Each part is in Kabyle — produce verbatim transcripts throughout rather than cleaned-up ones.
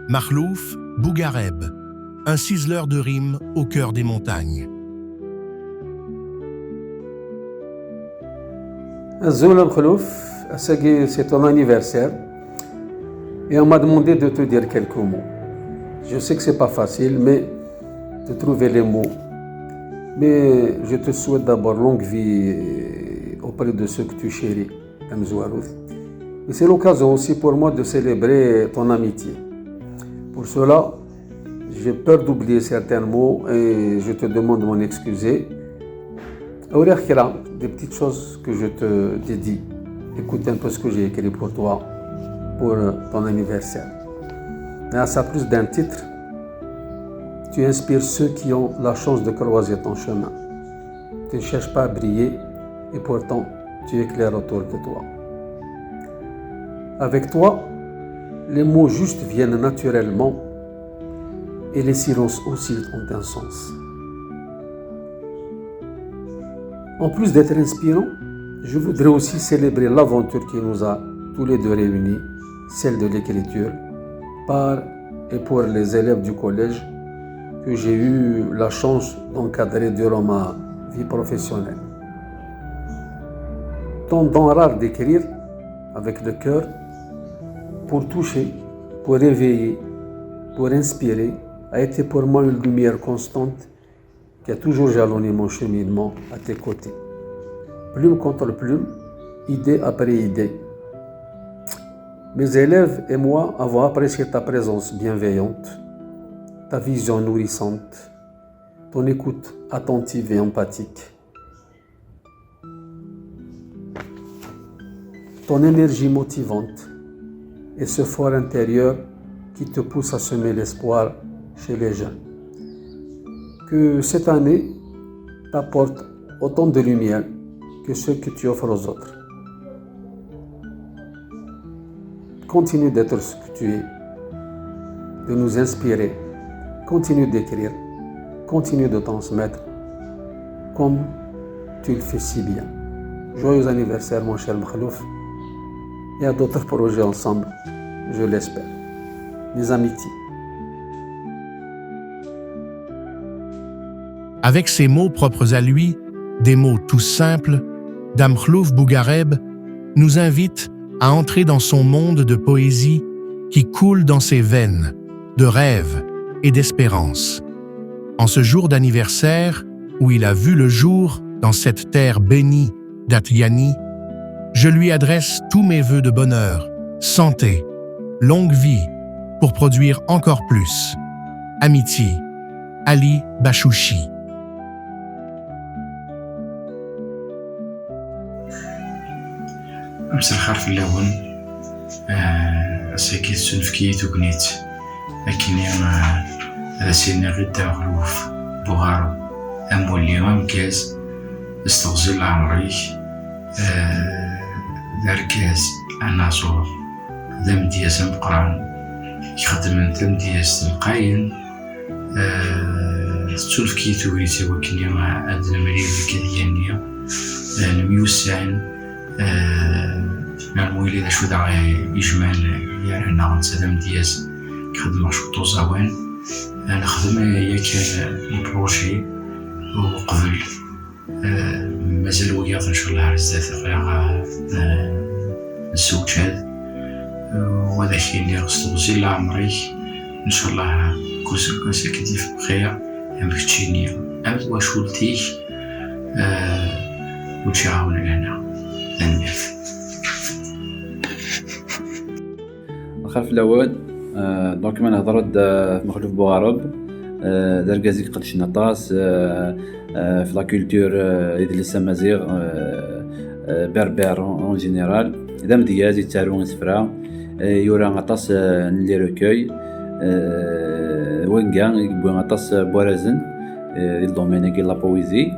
Makhlouf Bougareb, un ciseleur de rimes au cœur des montagnes. Azul a Mexluf, ass-agi c'est ton anniversaire et on m'a demandé de te dire quelques mots. Je sais que c'est pas facile, mais de trouver les mots. Mais je te souhaite d'abord longue vie auprès de ceux que tu chéris. Tamezwarut. Et c'est l'occasion aussi pour moi de célébrer ton amitié. Pour cela, j'ai peur d'oublier certains mots et je te demande de m'en excuser. Auriɣ kra, des petites choses que je te dédie. Écoute un peu ce que j'ai écrit pour toi, pour ton anniversaire. Grâce à plus d'un titre, tu inspires ceux qui ont la chance de croiser ton chemin. Tu ne cherches pas à briller et pourtant tu éclaires autour de toi. Avec toi, les mots justes viennent naturellement et les silences aussi ont un sens. En plus d'être inspirant, je voudrais aussi célébrer l'aventure qui nous a tous les deux réunis, celle de l'écriture, par et pour les élèves du collège que j'ai eu la chance d'encadrer durant ma vie professionnelle. Ton don rare d'écrire avec le cœur, pour toucher, pour réveiller, pour inspirer, a été pour moi une lumière constante qui a toujours jalonné mon cheminement à tes côtés. Plume contre plume, idée après idée. Mes élèves et moi avons apprécié ta présence bienveillante, ta vision nourrissante, ton écoute attentive et empathique, ton énergie motivante et ce fort intérieur qui te pousse à semer l'espoir chez les jeunes. Que cette année t'apporte autant de lumière que ceux que tu offres aux autres. Continue d'être ce que tu es, de nous inspirer. Continue d'écrire, continue de transmettre comme tu le fais si bien. Joyeux anniversaire, mon cher Makhlouf, et à d'autres projets ensemble, je l'espère. Mes amitiés. Avec ces mots propres à lui, des mots tout simples, Dame Khlouf Bougareb nous invite à entrer dans son monde de poésie qui coule dans ses veines, de rêves et d'espérances. En ce jour d'anniversaire où il a vu le jour dans cette terre bénie d'Atyani, je lui adresse tous mes vœux de bonheur, santé, longue vie, pour produire encore plus. Amitié, Ali Bachouchi. Amsalxer fell-awen. Ass-agi tessunefk-iyi tegnit akken ad as-iniɣ i Dda Mexluf Buɣaru amulli ameggaz s teɣzi n leɛmer-ik. D argaz anaẓur, d amedyaz ameqqran, ixeddmen tamedyazt lqayen. Tettunefk-iyi tegnit i wakken ad nemlil deg At Yanni, nemyussan, nernu yili d acu d aɣ-ijman gar-aneɣ, netta d amedyaz, xedmeɣ cwiṭ uẓawan, nexdem yakan les projets uqbel. Mazal wiyaḍ ncallah ar zdat aql-aɣ nessewjad. U ad ak-iniɣ s teɣzi n leɛmer-ik, ncallah kul aseggas ad k-id-yaf bxir, am keččini am twacult-ik, ur tt-iɛawen lehna. Tanemmirt. Lxir fell-awen. Donc ma nehder-d ɣef Mexluf Buɣareb, d argaz i iqedcen aṭas f la culture, idles amaziɣ, berbère en général. D amedyaz, yettaru isefra, yura aṭas n les recueils. Wanga i yewwi aṭas n warrazen di ldomaine-agi n la poésie.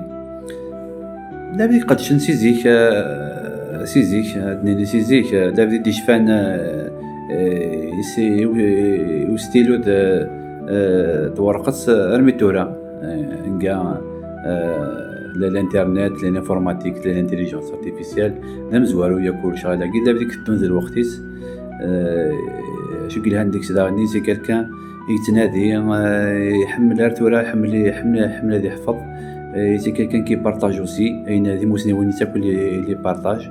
D abrid iqedcen si zik, si zik, ad nini si zik, d abrid i d-icfan i ustilu d twerqet armi d tura, nga l'internet, l'informatique, l'intelligence artificielle, d amezwaru yakk ur lecɣal-agi, d abrid i iteddun d lweqt-is. Acu yelhan deg-s daɣen, c'est quelqu'un yettnadi, euh, iḥemmel ar tura, iḥemmel, iḥemmel, iḥemmel ad iḥfeḍ. Euh, c'est quelqu'un qui partage aussi, ayen d imusniwen-is akk les, les partage.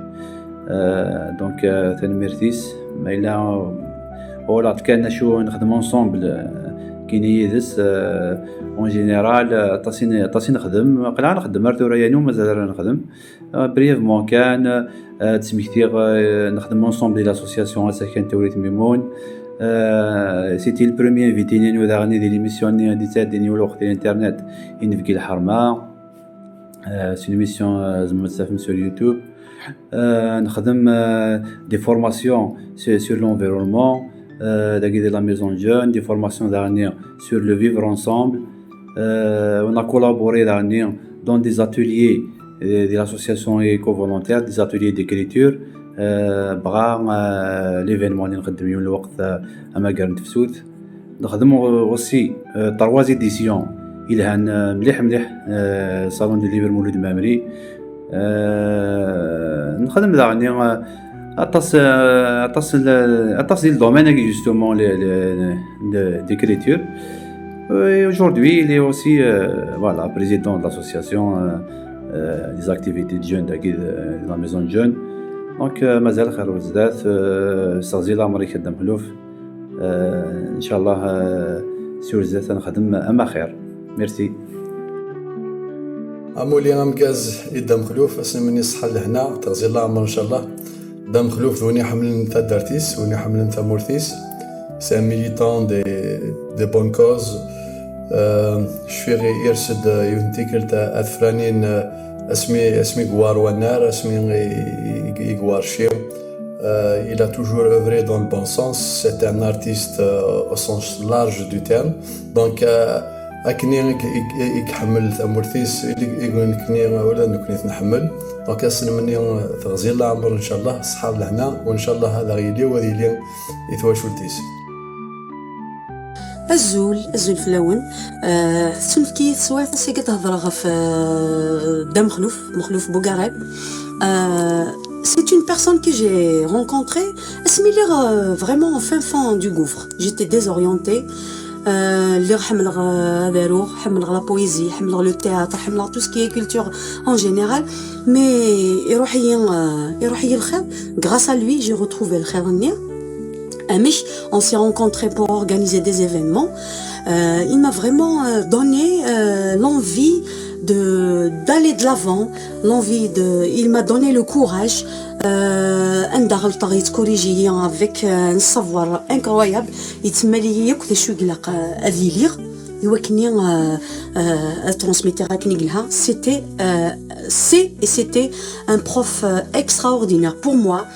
Euh, donc, euh, tanemmirt-is. Ma yella, euh, voilà, kan acu nexdem ensemble, euh, kini yid-s, euh, en général, euh, aṭas i n-, aṭas i nexdem. Aql-aɣ nxeddem ar tura, yernu mazal ara nexdem. Euh, brièvement kan, euh, ad d-smektiɣ, euh, nexdem ensemble di l'association Asaka n Tawrirt Mimoun. Euh, c'était le premier invité-nni daɣen di l'émission-nni d-ittɛeddin yiwen lweqt di internet, Inebgi Lḥerma. Euh, c'est une émission, euh, tzemrem ad tt-tafem sur YouTube. Euh, nexdem, euh, des formations sur, sur l'environnement, euh, dagi di la maison de jeunes, des formations daɣen sur le vivre ensemble. Euh, on a collaboré daɣen dans des ateliers, euh, de l'association Éco-Volontaire, des ateliers d'écriture. Euh, bɣa, euh, l'événement-nni nxeddem yiwen lweqt, euh, amagar n tefsut. Nexdem aussi, euh, trois éditions yelhan, euh, mliḥ mliḥ, euh, Salon du Livre Mouloud Mammeri. Euh, nexdem daɣen, euh, aṭas, euh, aṭas, aṭas di le domaine-agi, justement, le, le, de, d'écriture. Et aujourd'hui, il est aussi, euh, voilà, président de l'association, euh, euh, des activités de jeunes dagi, de, de la maison de jeunes. Donc, euh, mazal xir ɣer zdat, euh, s teɣzi n leɛmer-ik a Dda Mexluf. Euh, inchallah, euh, si ɣer zdat ad nexdem am axir. Merci. Amulli ameggaz i Dda Mexluf, ad s-nemni ṣṣeḥḥa d lehna, teɣzi n leɛmer, inchallah. Dda Mexluf d win iḥemmlen taddart-is, win iḥemmlen tamurt-is. C'est un militant des, des bonnes causes. Euh, cfiɣ yers-d yiwet n tikkelt, euh, ad franin, euh, asmi, asmi yewwar wannar, asmi i, i, i yewwar cci. Euh, il a toujours œuvré dans le bon sens. C'est un artiste, euh, au sens large du terme. Donc, euh, akken i, i, i, i iḥemmel tamurt-is, i, i, i nekni, ula d nekni ad t-nḥemmel. Donc, ad s-nemni teɣzi n leɛmer, inchallah, ṣṣeḥḥa d lehna, u inchallah ad aɣ-yili u ad yili i twacult-is. Azul, azul fell-awen. Euh, tesnefk-iyi teswiɛt ass-agi ad hedreɣ ɣef, euh, Dda Mexluf, Mexluf Bougareb. Euh, c'est une personne que j'ai rencontrée, asmi lliɣ, euh, vraiment au fin fond du gouffre. J'étais désorientée. Euh, lliɣ ḥemmleɣ, euh, ad aruɣ, ḥemmleɣ la poésie, ḥemmleɣ le théâtre, ḥemmleɣ tout ce qui est culture en général. Mais iruḥ-iyi, euh, iruḥ-iyi lxir. Grâce à lui, j'ai retrouvé lxir-nni. Amek, on s'est rencontrés pour organiser des événements. Euh, il m'a vraiment, euh, donné, euh, l'envie de, d'aller de l'avant, l'envie de, il m'a donné le courage. Euh, anda ɣelṭeɣ, yettkorriji-yi avec, euh, un savoir incroyable. Yettmal-iyi akk d acu i ilaq, euh, ad iliɣ, i wakken, euh, euh, ad transmettre akken i yelha. C'était, euh, c'est et c'était un prof, euh, extraordinaire pour moi.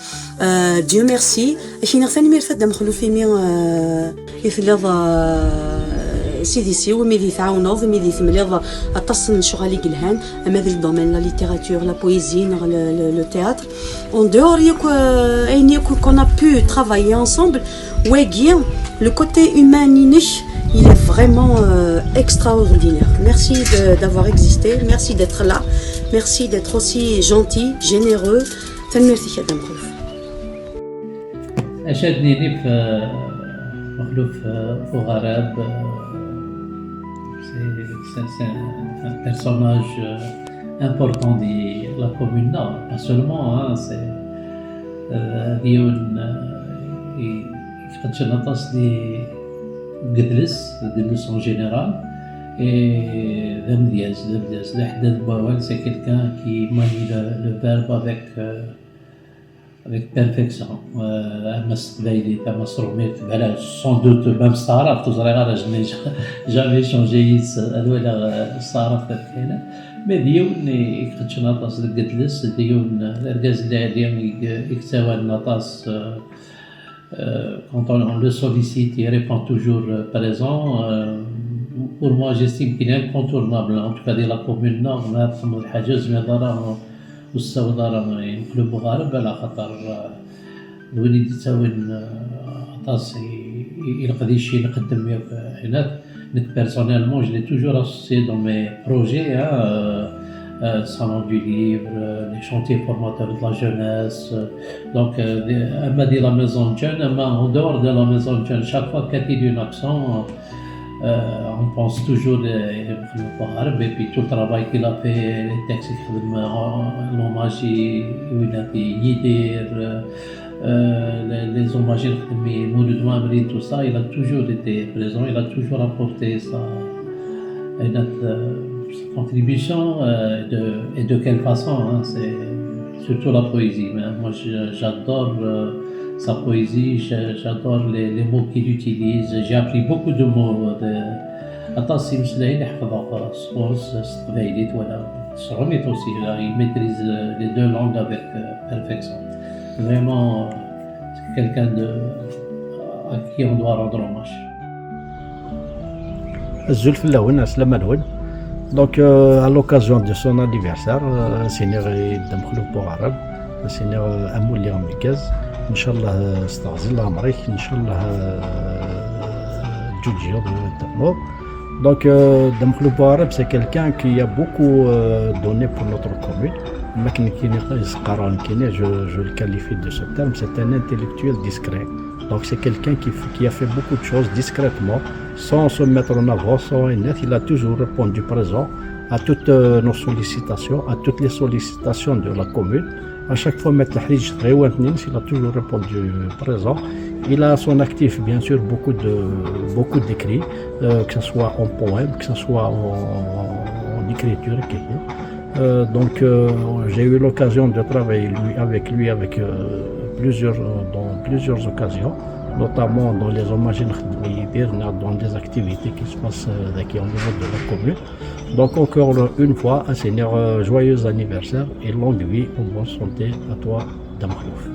Euh, Dieu merci. Ak-iniɣ tanemmirt a Dda Mexluf imi, euh, i telliḍ, euh, s idis-iw, imi d-iyi-tɛawneḍ, imi d-iyi-temliḍ aṭas n lecɣal i yelhan, ama di le domaine la littérature, la poésie, neɣ le, le, le théâtre. En dehors yakk, euh, ayen yakk qu'on a pu travailler ensemble, wagi, le côté humain-inek, il est vraiment, euh, extraordinaire. Merci de, d'avoir existé, merci d'être là, merci d'être aussi gentil, généreux. Tanemmirt-ik a Dda Mexluf. Acu ad nini f Mexluf Bougareb, euh, c'est, c'est, c'est un, un personnage, euh, important de la commune Nord, pas seulement, hein, c'est, euh, d yiwen, euh, i, iqeddcen aṭas di, deg udles, deg udles en général, et d amedyaz, d amedyaz, d aḥeddad n wawal, c'est quelqu'un qui manie le, le verbe avec, euh, avec perfection. Euh, ama s teqbaylit, ama s trumit, bala, sans doute, même s taɛrabt, ur ẓriɣ ara, je n'ai jamais échangé yid-s, ad waliɣ, euh, s taɛrabt ad kayen. Mais d yiwen i, i iqeddcen aṭas deg udles, d yiwen, d argaz lɛali i, i yettawalen aṭas, euh, euh, quand on, on le sollicite, il répond toujours, euh, présent. Euh, pour moi, j'estime qu'il est incontournable, en tout cas, dans la commune Nord, ma txedmeḍ lḥaǧa, ur tezmireḍ ara, ur tessaweḍ ara, i Mexluf Bougareb, ala xaṭer, euh, d win i d-ittawin, euh, aṭas i, i, i leqdic i nxeddem yakk, euh, hna. Nekk, personnellement, je l'ai toujours associé dans mes projets, hein, euh, euh, salon du livre, euh, les chantiers formateurs de la jeunesse. Euh, donc, euh, les- أما دي la maison de jeunes, أما en dehors de la maison de jeunes, chaque fois qu'il y a une action, euh, on pense toujours à Mouharaeb, et puis tout le travail qu'il a fait, les textes qu'il a fait, euh, l'hommage, il a fait Yidir, euh, euh, les, les hommages, Mouloud Mouamri, tout ça, il a toujours été présent, il a toujours apporté sa, et notre, euh, sa contribution, euh, de, et de quelle façon, hein, c'est surtout la poésie. Mais moi, je- j'adore, euh, sa poésie, je- j'adore les, les mots qu'il utilise. J'ai appris beaucoup de mots. De, aṭas imeslayen i ḥefḍeɣ, euh, sɣur-s, s teqbaylit, voilà. Tesɛunit aussi, là, il maîtrise, euh, les deux langues avec, euh, perfection. Vraiment, euh, c'est quelqu'un de, à qui on doit rendre hommage. Azul fell-awen, ɛeslama-nwen. Donc, euh, à l'occasion de son anniversaire, euh, ad s-iniɣ i Dda Mexluf Buɛrab, ad s-iniɣ, euh, amulli ameggaz. Ncallah, euh, s teɣzi n leɛmer-ik, ncallah, euh, teǧǧuǧǧiḍ, euh, ternuḍ. Donc, euh, Dda Mexluf Buɛrab, c'est quelqu'un qui a beaucoup, euh, donné pour notre commune. Am akken nekkini, s qqareɣ nekkini, je, je le qualifie de ce terme, c'est un intellectuel discret. Donc c'est quelqu'un qui, f- qui a fait beaucoup de choses discrètement, sans se mettre en avant, sans rien. Il a toujours répondu présent à toutes, euh, nos sollicitations, à toutes les sollicitations de la commune. À chaque fois, Maître Hidj Tréouantnins, il a toujours répondu présent. Il a à son actif, bien sûr, beaucoup de, beaucoup d'écrits, euh, que ce soit en poème, que ce soit en, en écriture, quelque chose. Euh, donc, euh, j'ai eu l'occasion de travailler lui, avec lui, avec, euh, plusieurs, euh, dans plusieurs occasions, notamment dans les hommages à Yidir, dans des activités qui se passent, euh, au niveau de la commune. Donc, encore une fois, à Seigneur, euh, joyeux anniversaire et longue vie en bonne santé à toi, Dda Mexluf.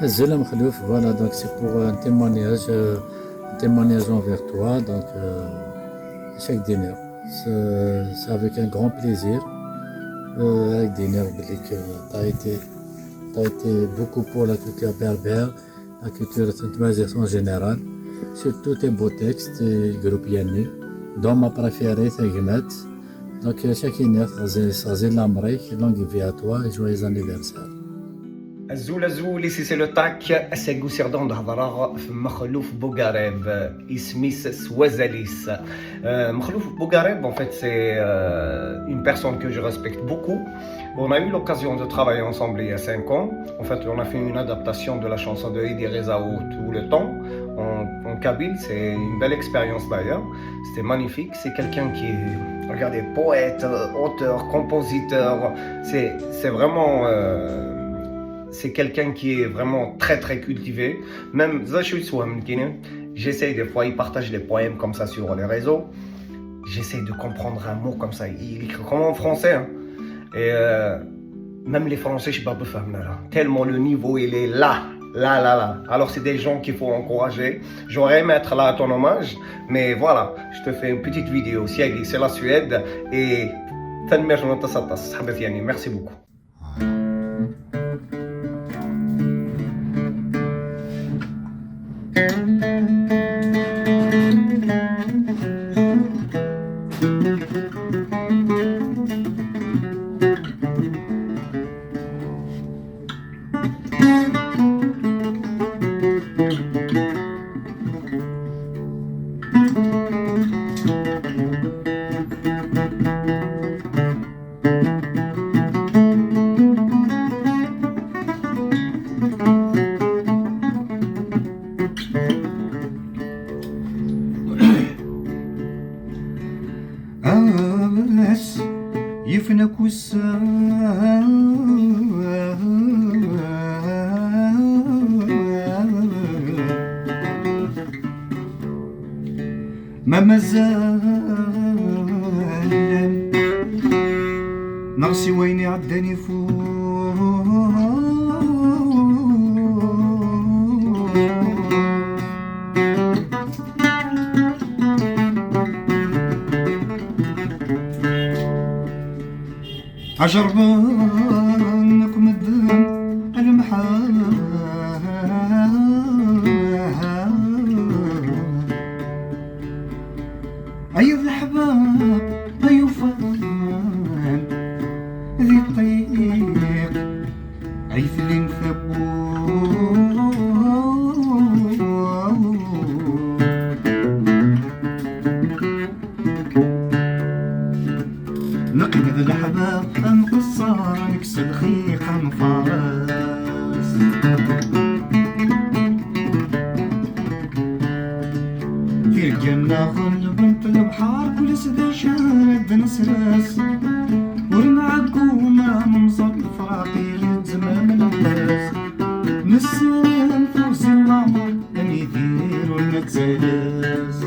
Azul a Mexluf, voilà, donc c'est pour un témoignage, euh, un témoignage envers toi, donc, euh, chaque dîner. C'est c'est avec un grand plaisir, euh, avec dîner, t'as été, t'as été beaucoup pour la culture berbère, la culture de Tmazight en général, surtout tes beaux textes, et le groupe Yanni, dans ma préférée, c'est Gmat. Donc, euh, chaque année, c'est c'est l'Amérique, longue vie à toi et joyeux anniversaire. Azul, azul, ici c'est le tac, ass-agi usiɣ-d ad hedreɣ ɣef Mexluf Bugareb, isem-is s wazal-is. Euh, Mexluf Bugareb, en fait, c'est, euh, une personne que je respecte beaucoup. On a eu l'occasion de travailler ensemble il y a cinq ans. En fait, on a fait une adaptation de la chanson de Yidir Ezaoui, Tout le temps, en, en kabyle. C'est une belle expérience d'ailleurs. C'était magnifique. C'est quelqu'un qui est, regardez, poète, euh, auteur, compositeur. C'est, c'est vraiment, euh, c'est quelqu'un qui est vraiment très, très cultivé. Même, j'essaie des fois, il partage les poèmes comme ça sur les réseaux. J'essaie de comprendre un mot comme ça. Il écrit comme en français, hein. Et, euh, même les Français, je sais pas, tellement le niveau, il est là. Là, là, là. Alors, c'est des gens qu'il faut encourager. J'aurais aimé être là à ton hommage, mais voilà, je te fais une petite vidéo. C'est la Suède et merci beaucoup. Yifen akk ussan. Ma mazal neɣ si wayen iɛeddan ifut. Ɛjerben akk medden a lemḥan. Ay d leḥbab ay ufan di ṭṭiq ay tlin tawwurt. Neqqim d leḥbab, ad nqeṣṣer, ad nekkes lxiq, ad nfares. Tirga-nneɣ ɣelbent lebḥer, kul ass d acu ara d-nesres. Ur nɛeggu ma nemẓer lefraq, ilzem ad nḥess. Nessen tuzi n leɛmer, ad nidir ur nettales.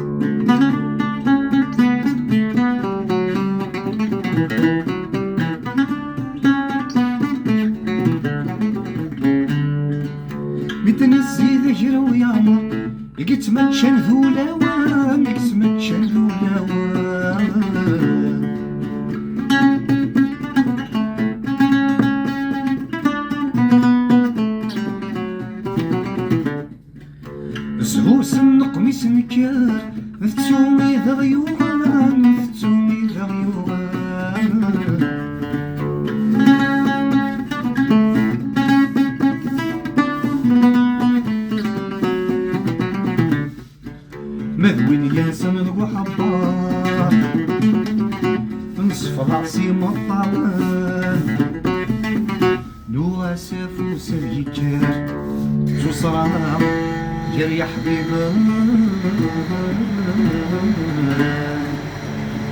Mi d-nezzi d agraw yeɛmer, i yettmaččan d ulawen, i yettmaččan d ulawen. Zhu s nneqmis nekker, tettu i d aɣ-yuɣen, tettu i d aɣ-yuɣen. Ma d win yersen deg uḥebber, nsefḍeɣ s imeṭṭawen. Nuɣ-as afus ad yekker, tuṣra gar yeḥbiben.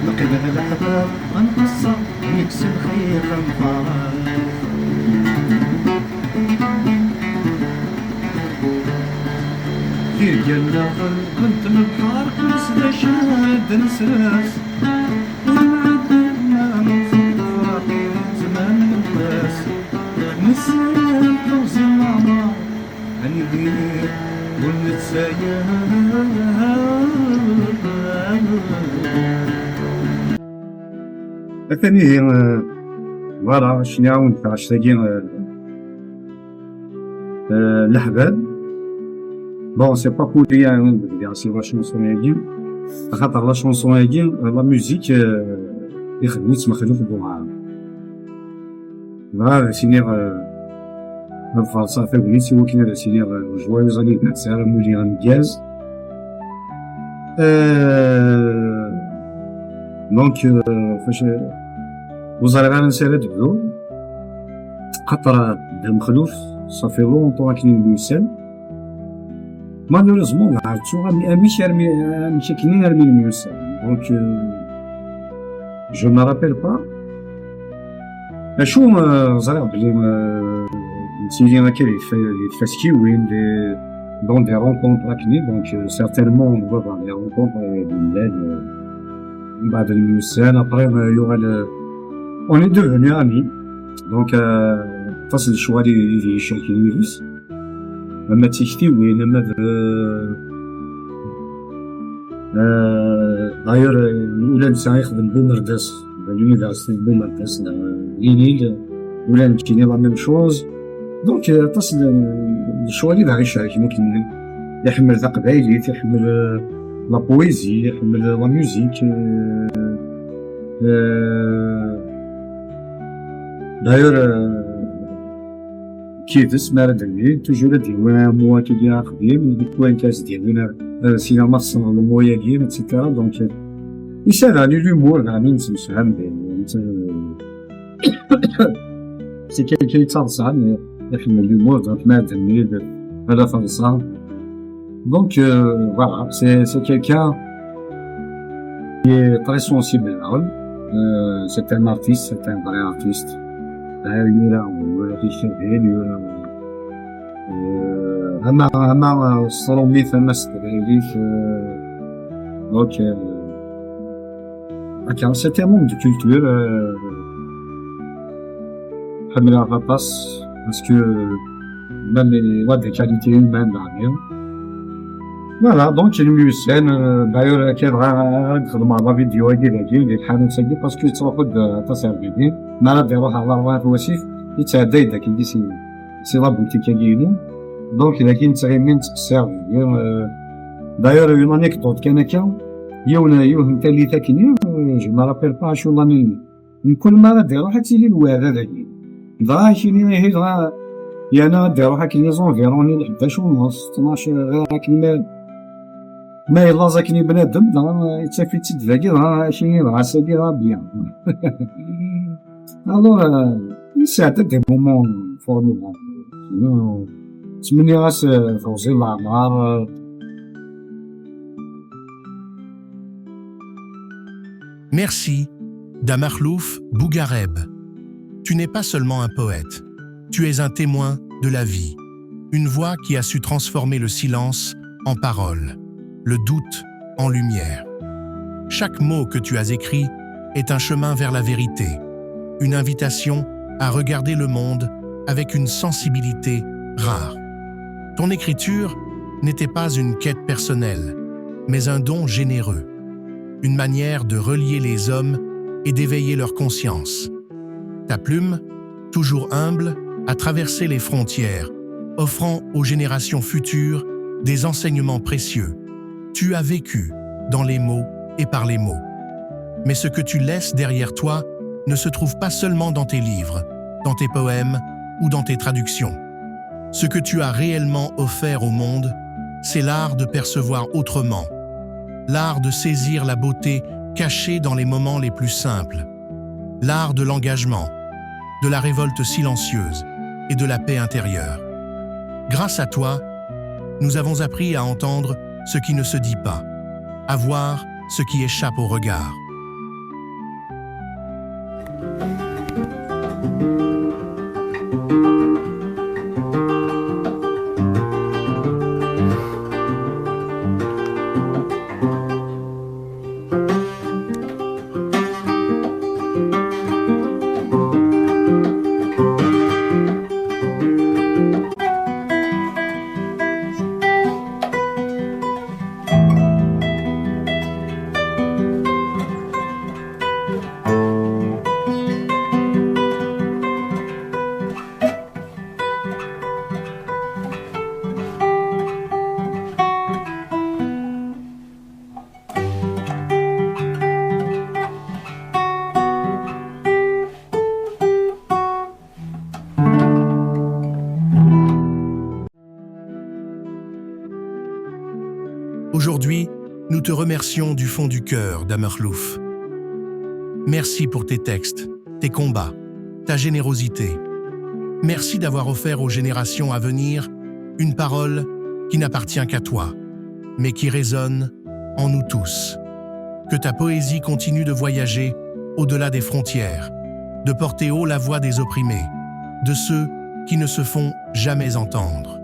Neqbel leḥbab, nqeṣṣer, nekkes lxiq, nfaṛes. Tirga-nneɣ ɣelbent lebḥer, kul s d acu ara d-nesres. Ur nɛedda ma nẓer lefraq i zzman n wass. Nessen tuzi n leɛmer, ad nidir ur nettayal. Atan ihi, euh, voilà, cniɣ-awen-d taɣect-agi, euh, euh, leḥbab. Bon, c'est pas pour rien, hein, de dire c'est la chanson-agi. Axaṭer la chanson-agi, euh, la musique, euh, ixdem-itt Mexluf Buɛam. Bɣiɣ ad as-iniɣ, euh, ad farṣeɣ tagnit i wakken ad as-iniɣ, euh, joyeux anniversaire a Mulli ameggaz. Euh, donc, euh, fac-, ur ẓriɣ ara ansi ara d-bduɣ. Xaṭer Dda Mexluf, ça fait longtemps akken i nemyussan. Malheureusement, ur ttuɣ ami-, amek armi, amek akken armi nemyussan. Donc, euh, je me rappelle pas. Acu, euh, ẓriɣ belli, euh, nettili akka di tfa-, di tfaskiwin, di, dans des rencontres akken, donc, euh, certainement, on va dans des rencontres, euh, di lmal, euh, mbeɛd nemyussan, après, euh, yuɣal, euh, on est devenus amis. Donc, euh, aṭas n lecɣal i, i d-yecrek yid-s. Ama d tiktiwin, ama d, euh, d'ailleurs, euh, ula d netta ixdem Bumerdas, di l'université de Bumerdas, neɣ, euh, l'INIL, ula d nekkini la même chose. Donc, euh, aṭas n, n lecɣal i d aɣ-icerken akken. Iḥemmel taqbaylit, iḥemmel, euh, la poésie, iḥemmel la musique, euh, euh, d'ailleurs, euh, d tidet, mi ara d-nini, toujours ad d-yawi amu akagi axdim, deg wayen kan s-d-yawin ar, ar sina ma tessneḍ le mot-agi, et cetera. Donc, euh, yesɛa daɣen l'humour, daɣen i nettemsefham dayem. C'est quelqu'un yettaḍsan, iḥemmel l'humour, donc ma d-nini d ala taḍsa. Donc, euh, voilà, c'est, c'est quelqu'un qui est très sensible daɣen. Euh, c'est un artiste, c'est un vrai artiste. Ah, yura, yura ticerhin, yura, euh, ama, ama, euh, s tṛumit, ama s teqbaylit, euh, donc, euh, ok, c'est un homme de culture, euh, ḥemmleɣ aṭas, parce que, euh, même, il a des qualités humaines, là, hein. Voilà, donc, il est musicien, euh, d'ailleurs, euh, qui est vraiment, euh, la vidéo, il est, il est, parce que tu vois, de, de, de, de, mais là, des fois, là, ouais, aussi, il s'est aidé, qui dit, c'est, c'est la boutique, qui dit, donc, il a qui s'est mis, c'est, euh, d'ailleurs, une anecdote, qui est, qui est, il y a une, il y a une telle idée qui, euh, je me rappelle pas, je l'ai mis. Mkul mi ara d-iruḥ ad tili lweɛda dagi. Dɣa akini ihi dɣa yerna ad d-iruḥ akken les environs n lḥdac u nneṣ, tnac, ɣir akken ma, ma yellaẓ akken i bnadem, dɣa yettaf-itt-id dagi, dɣa akini dɣa ass-agi dɣa bien. Alors, euh, yesɛedda des moments formidables. Ttmenniɣ-as, euh, teɣzi n leɛmer, euh, Merci, Damaklouf Bougareb. Tu n'es pas seulement un poète, tu es un témoin de la vie, une voix qui a su transformer le silence en parole, le doute en lumière. Chaque mot que tu as écrit est un chemin vers la vérité, une invitation à regarder le monde avec une sensibilité rare. Ton écriture n'était pas une quête personnelle, mais un don généreux, une manière de relier les hommes et d'éveiller leur conscience. Ta plume, toujours humble, a traversé les frontières, offrant aux générations futures des enseignements précieux. Tu as vécu dans les mots et par les mots. Mais ce que tu laisses derrière toi ne se trouve pas seulement dans tes livres, dans tes poèmes ou dans tes traductions. Ce que tu as réellement offert au monde, c'est l'art de percevoir autrement, l'art de saisir la beauté cachée dans les moments les plus simples, l'art de l'engagement, de la révolte silencieuse et de la paix intérieure. Grâce à toi, nous avons appris à entendre ce qui ne se dit pas, à voir ce qui échappe au regard. Aujourd'hui, nous te remercions du fond du cœur, Damerlouf. Merci pour tes textes, tes combats, ta générosité. Merci d'avoir offert aux générations à venir une parole qui n'appartient qu'à toi, mais qui résonne en nous tous. Que ta poésie continue de voyager au-delà des frontières, de porter haut la voix des opprimés, de ceux qui ne se font jamais entendre.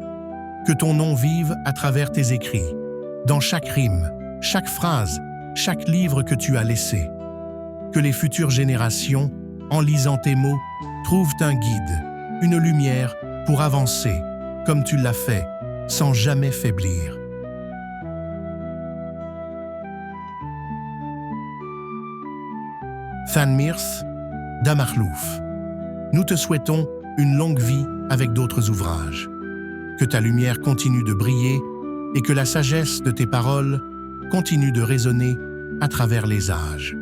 Que ton nom vive à travers tes écrits, dans chaque rime, chaque phrase, chaque livre que tu as laissé. Que les futures générations, en lisant tes mots, trouvent un guide, une lumière pour avancer, comme tu l'as fait, sans jamais faiblir. Tanemmirt, Damerlouf. Nous te souhaitons une longue vie avec d'autres ouvrages. Que ta lumière continue de briller et que la sagesse de tes paroles continue de résonner à travers les âges.